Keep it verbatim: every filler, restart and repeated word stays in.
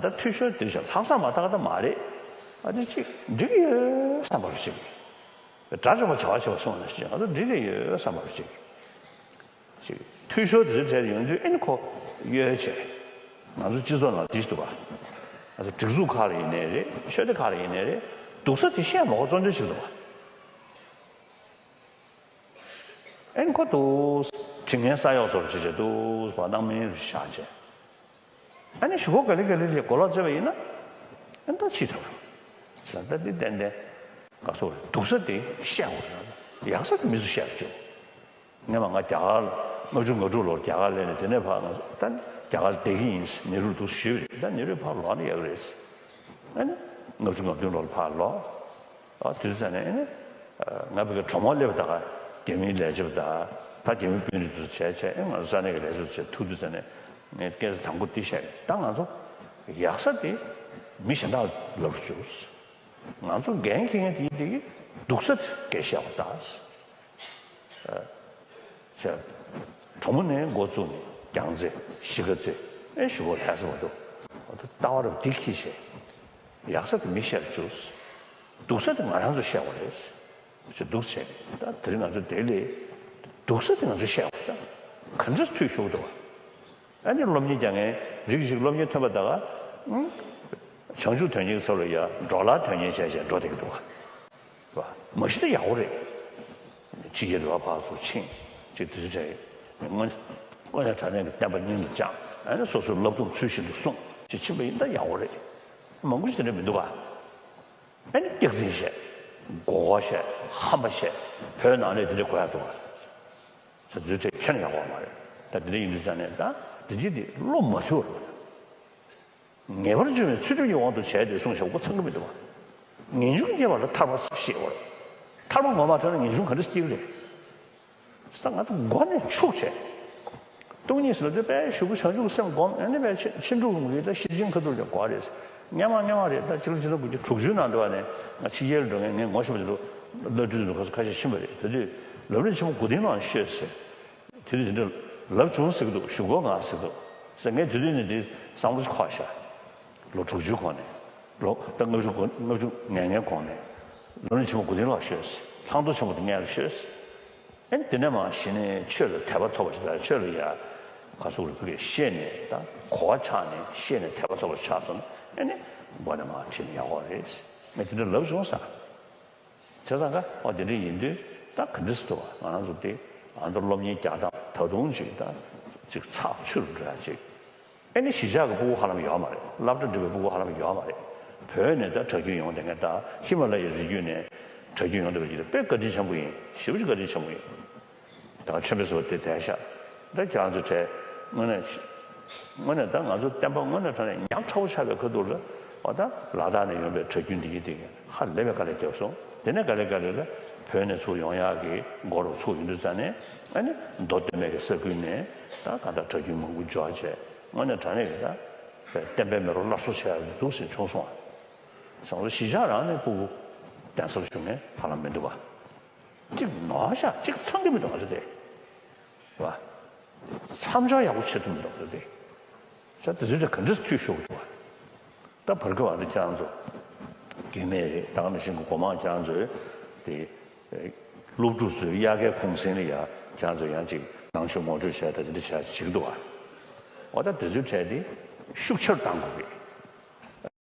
ད་འཐུས་ཤོར་དེ་བཞིན་ལྷག་བསམ་མ་ཐག་ད་མ་རེད། ཨ་དེ་ཅིག་འགྲིག་གི་ཡོད་བསམ་པ་རུ་ཅིག་དགྲ་བཅོམ་པ་བྱ་བ་བྱེད་པ་སོང་ན་ཅིག་ང་ཚོ་འགྲིག་གི་ཡོད་བསམ་པ་རུ་ཅིག་ཅིག་འཐུས་ཤོར་དེ་ཚོའི་གྲས་ཡོང་དུས་ཨེ་ནི་ཁོ་གཡོལ་བྱས། ང་ཚོ་སྤྱི་ཚོགས་ནང་དེ་ཞིག་འདུག་པ། ང་ཚོ་སྒྲིག་འཛུགས་ཁག་ལ་ཡིན་ནའི་རེད། ཆོས་སྡེ་ཁག་ལ་ཡིན་ནའི་རེད། སྡུག་ས་དེ་བཤད་མ་དགོས་བརྩོན་འགྲུས་བྱེད་འདུག་པ། ཨེ་ནི་ཁོ་འདུག་དྲི་ངན་ས་གཡོག་ཚོར་བྱེད་བྱེད་འདུག་པ། སྣང་མེད་རུ་བཞག་བྱས། ཨ་ནི་གཞུག་གུ་ག་ལེ་ག་ལེ་ལས་གོ་ལོག་བྱས་པ་ཡིན་ན། ཨ་ནི་ད་ཕྱིས་ཐལ། ད་ད་འདི་ཏན་ཏན་ག་སོ་རེད། སྡུག་ས་དེ་བཤད་དགོས་རེད། ཡག་ས་དེ་མི་ཚོ་བཤད་རྒྱུ། སྔོན་མ་ང་རྒྱ་གར་ལྔ་བཅུ་ང་དྲུག་ལོར་རྒྱ་གར་སླེབས་ནས་དེ་ནས་ཕར་ང་ཚོ་ད་རྒྱ་གར་བསྡད་ཀྱི་ཡིན། ནེ་རུ་འདུག་ཞུས་པ་རེད། ད་ནེ་རུ་ཕར་ལོག་ན་ཡག་གི་རེད། ཨ་ནི་ལྔ་བཅུ་ང་བདུན་ལོར་ཕར་ལོག་ཨ་དུས་ཚོད་ནས་ཨེ་ནི་ང་བོད་ཀྱི་གྲོགས་མོ་སླེབས་པ་དང་རྒྱ་མིའི་ལས་བྱེད་པ་དང་ད་རྒྱ་མི་དཔོན་རིགས་ཚོ་བྱས་བྱས་ཨེ་ང་ཚོ་ས་གནས་ཀྱི་ལས་བྱེད་ཚོ་བྱས་ཐུག་དུས་ཚོད་ནས་ངས་སྐད་ཆ་དང་པོ་འདི་བཤད་རེད། ད་ང་ཚོ་ཡག་ས་དེ་མི་གཞན་དག་ལབ་རུ་བཅུག་ང་ཚོ་འགན་འཁྱེར་མཁན་དེ་ཡིན་དེ་གི་སྡུག་ས་དེ་སྐད་བཤད་པ་དང་། བྱས། གྲོགས་མོ་ནས་འགོ་བཙུགས་ནས་རྒྱང་རྩེ་གཞིས་ཀ་རྩེ་ཨེ་ཞུ་བ་ལྷ་ས་མ་གཏོགས་ཨོ་ད་ལྟ་བ་རབ་འདི་འཁྱེར་བྱས། ཡག་ས་དེ་མི་བཤད་རུ་བཅུག་སྡུག་ས་དེ་ང་རང་ཚོ་བཤད་དགོས་རེད། ཅེས་སྡུག་བཤད། ད་དེ་རིང་ང་ཚོ་དེ་ལས་སྡུག་ས་དེ་ང་ཚོ་བཤད་དགོས་ད། ག་འདྲས་འཐུས་ཤོར་འདུག་ཨ་ནི་སློབ་གཉེར་རྒྱག་མཁན་རིགས་ཤིག་སློབ་གཉེར་ཐོན་པ་ད་ག་བྱང་ཆུབ་དོན་གཉེར་ཚོ་ལ་ཡ་འགྲོ་ལ་དོན་གཉེར་བྱས་བྱས་འགྲོ་བསྡད་ཀྱི་འདུག་ག་མ་གཞི་ད་ཡག་པོ་རེད། ཕྱི་རྒྱལ་དུ་ཕར་ཚུར་ཕྱིན་ཅིག་དུས་ཚོད་སྔོན་དངོས་གནས་དྲང་གནས་ཀྱི་བསྟན་པ་སྙིང་ལ་བཅངས། ཨ་ནི་སོ་སོའི་བསླབ་སྡོམ་ཚུལ་བཞིན་དུ་སྲུང་ཅིག་ཕྱིན་པ་ཡིན་ད་ཡག་པོ་རེད། མང་པོ་ཞིག་དེ་འདྲ་མི་འདུག་ག་ཨ་ནི་སྐྱག་རྫུན་བཤད། མགོ་སྐོར་བཤད། ཧམ་པ་བཤད། བོད་ནང་ལས་དེ་འདྲ་གོ་ཡག་འདུག་ག་ས་དུས་ཚོད་ཁྱོན་ནས་ཡག་པོ་མ་རེད། ད་དེ་འདྲ་ཡིན་དུས་ཙང་ནས་ད་དེ་འདྲ་དེ་བློ་མ་ཐུལ་བ་རེད། ངེས་པར་འབྱུང་བའི་ཚུལ་ཁྲིམས་ཀྱི་དབང་དུ་བྱས་ཏེ་གསུངས་བཞག་པ་ཚང་གི་མི་འདུག་བ། ངེས་འབྱུང་སྐྱེ་བ་ལ་ཐར་པ་ཞེས་པ། ཐར་པ་ངོ་མ་ཐོན་ན་ངེས་འབྱུང་ག་འདྲ་སྐྱེ་གི་རེད། ས་ང་ཚོ་མགོ་ནས་འཁྱུག་བྱས། སྟོང་ཉིད་ཟེར་ལ་དེ་དཔེ་ཞུ་གུ་བྱང་ཆུབ་སེམས་སྒོམ་ཨ་ནི་དཔེ་ཕྱིན་དྲུག་ལུང་གི་ད་ཤེར་ཕྱིན་ཁ་ཐུག་ཀྱང་གོ་རེད། སྔོན་མ་སྔོན་མ་རེད། ད་ཕྱི་ལོ་ཆིག་སྟོང་དགུ་བརྒྱ་དྲུག་ཅུ་ནང་འདྲ་བ་ནས་ང་ཕྱི་རྒྱལ་ལ་འགྲོ་མཁན་ངས་ངོ་ཤེས་པ་དེ་ཚོ་བླ་སྤྲུལ་ཚོ་ཁ་ཤས་ཕྱིན་པ་རེད། དེ་དུས་ལམ་རིམ་ཆེན་མོ་དགུ་ལྡན་ལ་ཤོད་ཟེར། དེ་དུས་དེ་འདྲ་ལབ་བྱུང་ཟེར་གི་འདུག་ཞུ་སྒོ་ང་ཟེར་གི་འདུག་ཟེར། ངས་དེ་དུས་ནས་དེ་བསམ་བློ་ཞིག་འཁོར་ཤག་ལོ་དྲུག་ཅུའི་གོང་ནས། ལོ་ད་ལྔ་བཅུ་གོ་ལྔ་བཅུ་ང་ལྔའི་གོང་ནས། ལམ་རིམ་ཆེན་མོ་དགུ་ལྡན་ལ་ཤོད་ཟེར། ལྷག་མཐོང་ཆེན་པོ་དེ་སྔོན་ལ་ཤོད་ཟེར། ཨེ་དེ་ནས་མར་གཞི་ནས་ཆོས་ལ་དད་པ་ཐོབ་པ་ཞིག་དང་ཆོས་ལ་ཡ་ག་ཟུག་རེད་ཕ་གིར་ཤེས་ནས་ད་གོ་བ་ཆགས་ནས་ཤེས་ནས་དད་པ་ཐོབ་པ་ཆགས་སོང་ན་ཨེ་ནི་མགོ་ནས་མར་ཁྲིད་ན་ཡག་པོ་རེད་ཟེར། ངས་དེ་འདྲ་ལབ་བྱུང་ས། བྱས་ཙང་ཀ་ཨོ་དེ་འདྲ་ཡིན་དུས་ད་ག་འདྲ་སེ་འདུག་བ། ང་རང་ཚོ་དེ་ང་ཚོ་སློབ་གཉེར་རྒྱག་སྟངས་ད་དུང་ཅིག་ད་ཅིག་ཚགས་ཚུད་འགྲོ་ཡ་ཅིག་ཨེ་ནི་གཞིས་ཆགས་ཀྱི་ཕྲུ་གུ་ཧ་ལམ་ཡོད་མ་རེད། སློབ་གྲྭ་འགྲིམ་པའི་ཕྲུ་གུ་ཧ་ལམ་ཡོད་མ་རེད། བོད་ནས་ད་གྲྭ་རྒྱུན་ཡོང་བསྡད་མཁན་ད་ཧི་མ་ལ་ཡའི་རི་རྒྱུད་ནས་གྲྭ་རྒྱུན་ཡོང་བསྡད་པ་ཅིག་ལ་དཔེ་བཀའ་དྲིན་ཆེན་པོ་ཡིན། ཞེ་པོ་ཅིག་བཀའ་དྲིན་ཆེན་པོ་ཡིན། ད་ཆོས་འཕེལ་ཟེར་བ་དེ་བསྡད་ཤག་ད་ཁྱེད་རང་ཚོའི་གྲས་དངོས་གནས་དངོས་གནས་ད་ང་ཚོ་བསྟན་པ་དངོས་གནས་དྲང་གནས་ཉམས་ཕྲ་བོ་ཆགས་པའི་ཁ་ཐུག་ལ་འོ་ད་ལ་དྭགས་ནས་ཡོང་པའི་གྲྭ་རྒྱུན་འདི་གི་དེ་གི་ཧ་ལས་པའི་དཀའ་ལས་བརྒྱབ་སོང་། དེ་ནས་དཀའ་ལས་དཀའ་ལས་ལ་བོད་ནས་ཚུར་ཡོང་ཡག་གི་འགོ་རུ་ཚུགས་ཡོང་དུས་ཙང་ནས་ཨ་ནི་མདོ་སྟོད་སྨད་ཀྱི་ས་ཁུལ་ནས་ད་གང་ལྟར་གྲྭ་རྒྱུན་མང་པོ་འབྱོར་བྱས་དངོས་གནས་དྲང་གནས་ཀྱི་ད་བསྟན་པའི་མེ་རོ་སླར་གསོ་བྱས་ཡག་གི་འདུག་ཟེར་བྱུང་སོང་བ། སང་ལོ་གཞིས་ཆགས་རང་ནས་ཕྲུ་གུ་གདན་སར་ཞུགས་མཁན་ཧ་ལམ་མི་འདུག་བ། གཅིག་ནོར་ཤག་གཅིག་ཚང་གི་མི་འདུག་ང་ཚོ་དེ། བ། མཚམས་སྦྱོར་ཡག་པོ་བྱེད་ཐུབ་མི་འདུག་ང་ཚོ་དེ། ཤ་དེ་ཚོའི་གྲས་ག་འདྲས་འཐུས་ཤོར་འདུག་བ། ད་བར་སྐབས་བར་དུ་ཁྱེད་རང་ཚོ། རྒྱུས་མེད་རེད། ད་ག་ནང་བཞིན་གྱི་སྒོ་མང་ཁྱེད་རང་ཚོས། དེ། སློབ་ཕྲུག་ཚོའི་དབྱར་ཁའི་གུང་སེང་ལ་ཡ་ཁྱེད་རང་ཚོ་ཡང་ཅིག་ནང་ཆོས་ངོ་སྤྲོད་བྱས་ད་དེ་འདྲ་བྱས་བྱེད་ཀྱི་འདུག་བ། འོ་ད་དེ་ཚོའི་གྲས་དེ། ཤུགས་ཆེར་གཏང་དགོས་རེད།